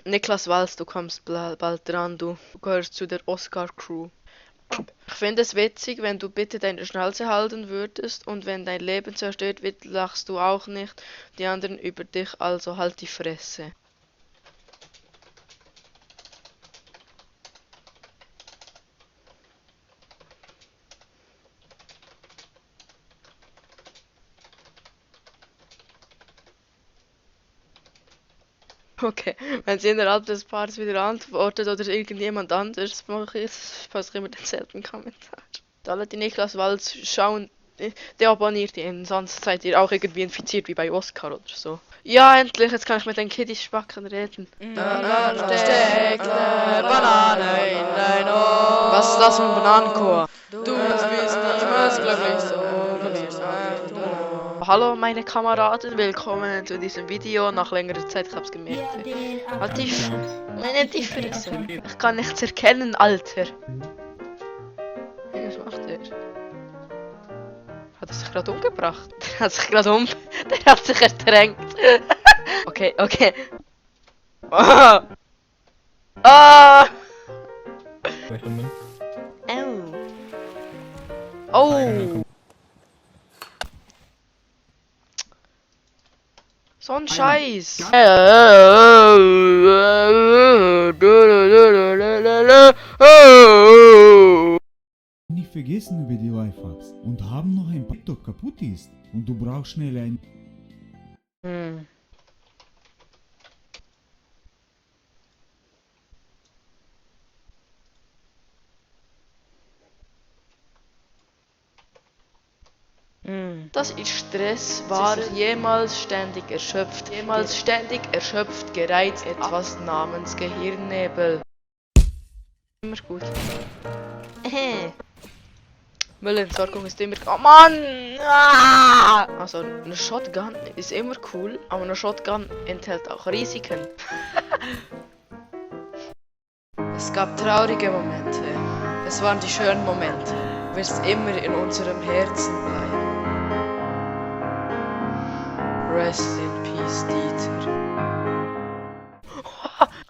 Niklas Walz, du kommst bald dran, du gehörst zu der Oscar-Crew. Ich finde es witzig, wenn du bitte deine Schnauze halten würdest und wenn dein Leben zerstört wird, lachst du auch nicht, die anderen über dich, also halt die Fresse. Okay, wenn sie innerhalb des Paares wieder antwortet oder irgendjemand anders, mache ich immer denselben Kommentar. Alle, die Niklas Walz schauen, deabonniert ihn, sonst seid ihr auch irgendwie infiziert wie bei Oscar oder so. Ja, endlich, jetzt kann ich mit den Kiddies-Spacken reden. Steck ne Banane in dein Ohr. Was ist das für ein Bananenchor? Du wirst niemals glücklich, so glücklich sein. Hallo meine Kameraden, willkommen zu diesem Video. Nach längerer Zeit, ich hab's gemerkt. Halt meine Fresse. Ich kann nichts erkennen, Alter. Was macht er? Hat er sich gerade umgebracht? Der hat sich gerade Der hat sich ertränkt. Okay. Ah! Ah! Oh! So ein Scheiß! Nicht vergessen über die Lifehacks und haben noch ein TikTok kaputt ist und du brauchst schnell ein Das ist Stress, war jemals ständig erschöpft, gereizt, etwas namens Gehirnnebel. Immer gut. Müllentsorgung ist immer... Oh Mann! Ah! Also, eine Shotgun ist immer cool, aber eine Shotgun enthält auch Risiken. Es gab traurige Momente. Es waren die schönen Momente. Du wirst immer in unserem Herzen bleiben. Rest in peace, Dieter.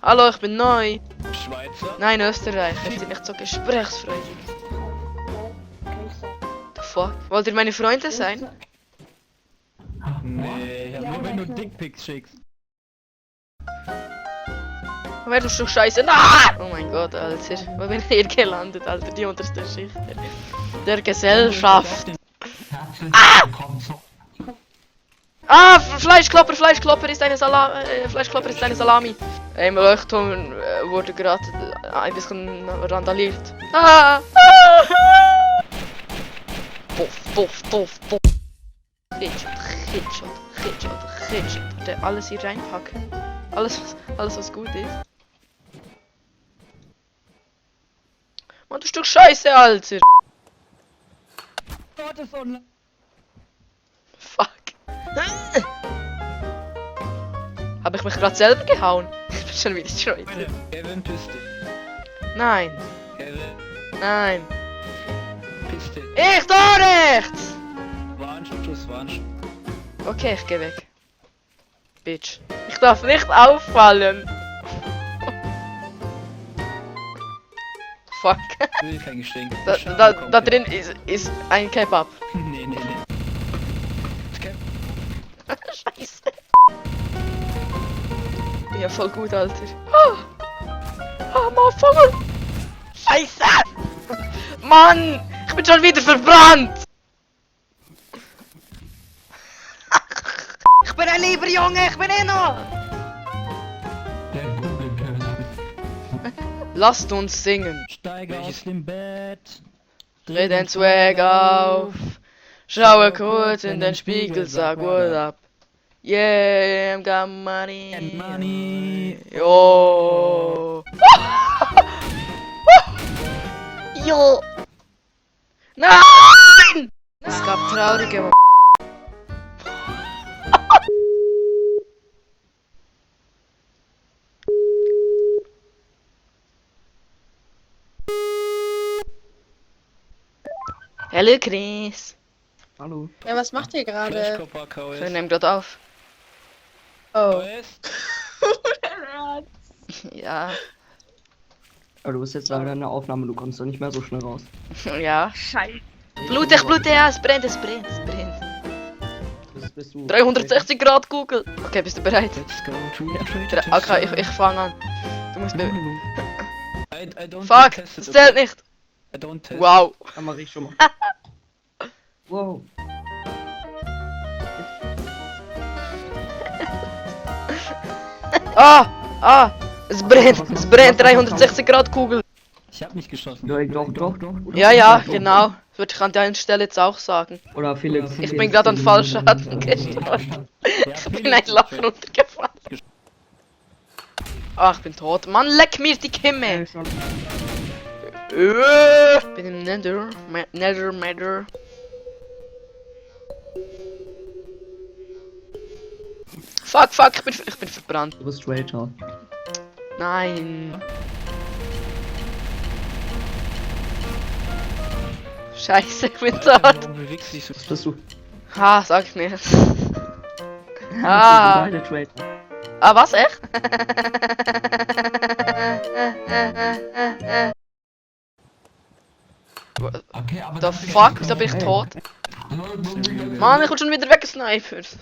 Hallo, ich bin neu. Schweizer? Nein, Österreicher. Ich bin nicht so gesprächsfreudig. The fuck? Wollt ihr meine Freunde sein? Nee, nur wenn du Dickpics schickst. Wer du schon scheiße? Ah! Oh mein Gott, Alter. Wo bin ich hier gelandet, Alter? Die unterste Schicht der Gesellschaft. Ah, Fleischklopper ist eine Salami. Im Leuchtturm wurde gerade ein bisschen randaliert. Ah! Puff. Headshot. Alles hier reinpacken. Alles was gut ist. Mann, du Stück Scheiße, Alter. Fuck. Habe ich mich gerade selber gehauen? Ich bin schon wieder schreut. Kevin, piss dich. Nein. Kevin, Nein. piss dich. Ich da rechts! Warnschuss. Okay, ich geh weg. Bitch. Ich darf nicht auffallen. Fuck. Will ich kein Geschenk. Da drin ist ein Kebab. Nee. Scheiße. Ja, voll gut, Alter. Motherfucker! Scheiße! Mann! Ich bin schon wieder verbrannt! Ich bin ein lieber Junge, ich bin noch! Lasst uns singen. Steige aus dem Bett. Dreh den Swag auf. Schaue kurz in den Spiegel, sag what up. Yeah, I'm got money. And money. Jo. Jo. Nein! Es gab traurige Momente. Hallo Chris. Hallo. Ja, was macht ihr gerade? Flashkopper Wir nehmen gerade auf. Oh. KS. Ja, Aber du bist jetzt leider in der Aufnahme, du kommst doch nicht mehr so schnell raus. ja. Scheiße. Ich blute, ja, es brennt, es brennt, es brennt. Bist du 360 Grad Google. Okay, bist du bereit? Let's go to Okay, ich fange an. Du musst mir... I don't Fuck, test das it, zählt okay? nicht. I don't test. Wow. Dann mach ich schon mal. Wow. Ah, es brennt, 360 Grad Kugel. Ich hab nicht geschossen. Ja, doch. Ja, genau. Das würde ich an der Stelle jetzt auch sagen. Oder Felix. Ich bin gerade an Fallschaden gestorben. Ich bin ein Loch runtergefallen. Ah, ich bin tot. Mann, leck mir die Kimme. Bin im Nether. Nether. Fuck, ich bin verbrannt. Du bist Traitor. Nein. Scheiße, ich bin tot. Warum bewegst du dich so? Was bist du? Ah, sag ich nicht. Ah. Beide Traitor. Ah, was, echt? Okay, aber The fuck, wieso bin ich tot? Mann, ich wurde schon wieder weggesnipert.